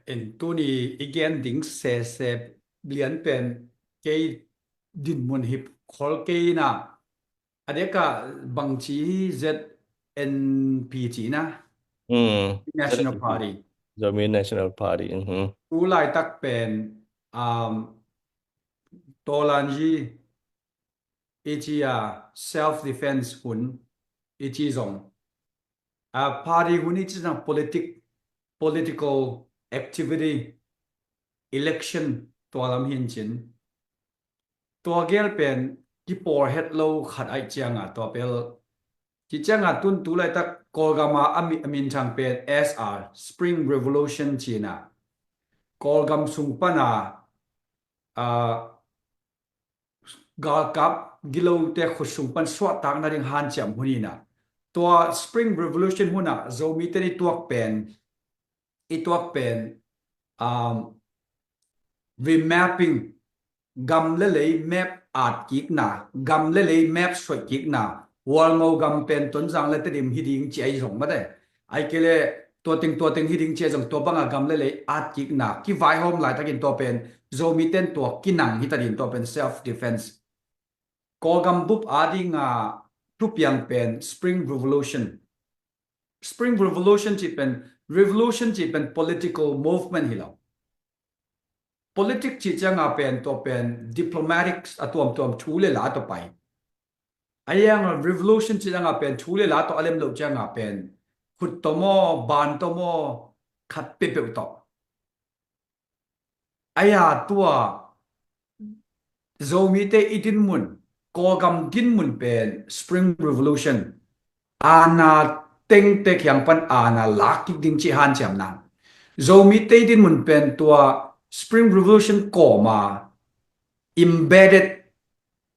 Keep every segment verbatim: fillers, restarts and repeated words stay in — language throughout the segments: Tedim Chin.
En tuni i gen ding sese lian pen kei dinmun hi khol kei ina, a deka bangci hi Z N P ci ina, National Party. Zomi National Party. Tu laitak pen um, Tolanji i ci a self defense hun i ci zong a party hun i ci zong politic political activity election tua lam hin cin tua gel pen kipor het lo khat aih cianga tua pel ci cianga tun tu laitak Kawlgama a mi- a minthang pen S R Spring Revolution cina Kawlgam sung pana a galkap gilote khutsung pan suahtakna ding hanciam hun ina tua Spring Revolution huna Zomite i tuak pen i tuak pen um, remapping gam le lei map at kikna gam le lei map suai kikna Walngo gam pen Tonzang le Tedim hi ding ci ai zong mate ai kele tua ting tua ting hi ding ci ai zong tua banga gam le lei at kikna kivaihawm laitakin tua pen Zomiten tua kinang hi ta din tua pen self defense Kawlgam bup a dinga thupiang pen Spring Revolution. Spring Revolution ci pen revolution ci pen political movement hi lo. Politic ci cianga pen tua pen diplomatic a tuamtuam thu le la tua pai. A yang revolution ci cianga pen thu le la tua a lem lo cianga pen khut tomo ban tomo khat pepeu to. Aya tua Zomite i dinmun Kawlgam dinmun pen Spring Revolution ana tengte kiang pan ana lak kik ding ci hanciam nan Zomite i dinmun pen tua Spring Revolution kawma embedded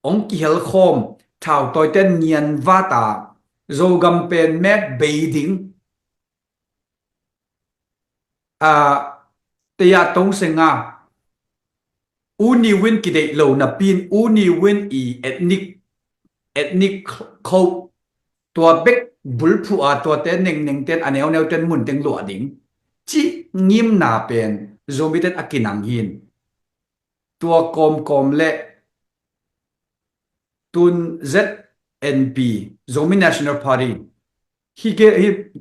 ong kihelkhawm thautawiten ngian vata Zogam pen mek bei ding a teya tongsenga uni win kideih lo napin uni win i ethnic ethnic code tua bek bulphu a tuate nengnengten a neuneuten mun teng luah ding ci ngimna pen Zomiten a kinang hin tua kawmkawm le tun Z N P Zomi National Party hi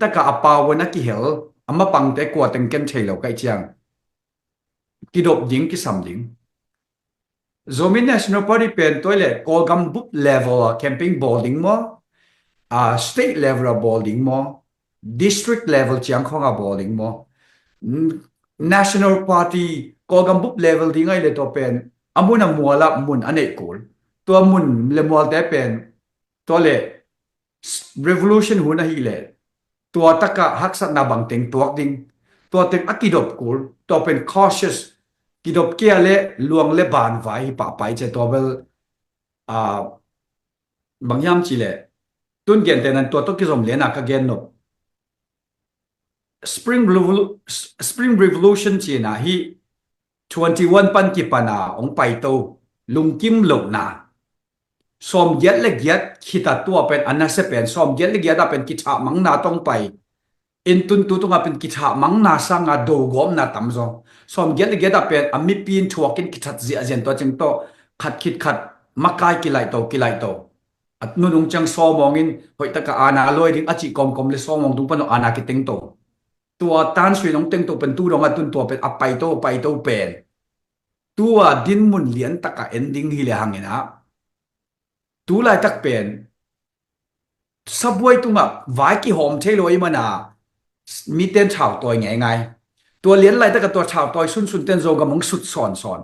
taka a pau a kihel a mapangte kua teng ken thei lo kaih ciang kidop ding kisam ding. Zomi National Party pen tua le Kawlgam bup level a campaign bawl ding maw, a state level a bawl ding maw, district level ciang khawng a bawl ding maw, national party Kawlgam bup level ding ai le tua pen a mun a mual a mun a neih kul tua mun le mualte pen tua le revolution hun ahi le tua taka haksatna bangteng tuak ding tua teng a kidop kul tua pen cautious kidop kia le luang le ban vai hi pahpai ce tua bel a bang hiam ci le tun gente nan tua to kizom le na ka gen nop Spring Revolu- Spring Revolution cina hi twenty one pan kipana ong paito lungkim lo na sawm giat le giat khita tua pen a nasia pen sawm giat le giat a pen kithah mangna tong pai in tun tu tunga pen kithah mangna sanga dogawmna tam zong sawm giat le giat a pen a mipi in thuakin kithat ziahzian tua cing tawh khat khit khat makai kilaihto kilaihto a nunung ciang sawmawngin hoihtaka ana luai ding a cih kawmkawm le sawmawng tung pan ana kitengto tua tansui nong tengto pen tu dong a tun tua pen a paito a paito pen tua dinmun lian taka en ding hi le hangin ah tu laitak pen sabuai tungah vai kihawm thei lo i mana miten thautawi ngeingai tua lian laitaka tua thautawi sunsun ten Zogam hong sut sawnsawn.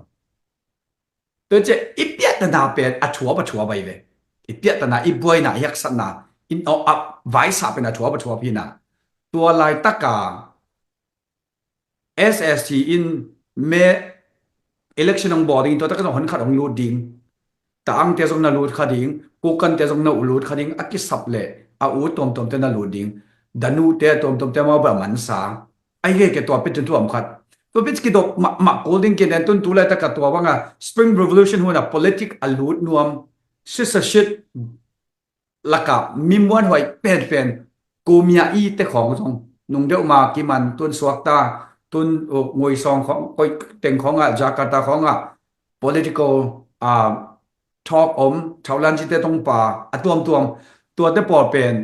Tua cia i piahtana pen a thuap a thuap ahi ve. I piahtana i buaina i haksatna in a vaisa pen a thuap a thuap hina. Tua laitaka S S T in me election hong bawl ding tua taka zong hon khat hong lut ding. Ta angte zong na lut kha ding, kukante zong na lut kha ding a kisap le a u tuamtuamte na lut ding. Danute tuamtuamte mau ba mansa. Ai hei ke tua pit tun tuam khat tua pit kidok mahmah kul ding kinen tun tu laitaka tua banga Spring Revolution huna politic a lut nuam sisa shit laka mi muan huai penpen kumia i te khawng zong nung deuh ma kiman tun suakta tun uh, Ngui Sawng khawng, koi teng khawngah, Jakarta khawngah political ah, talk om, Thaulan cite tongpa a tuamtuam, tuate pawl pen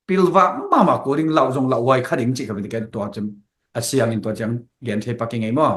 pilvak mahmah kul ding, lauh zong lauh huai kha ding cih ka pen ken tua cem a siangin tua ciang lian thei pak i ngei maw?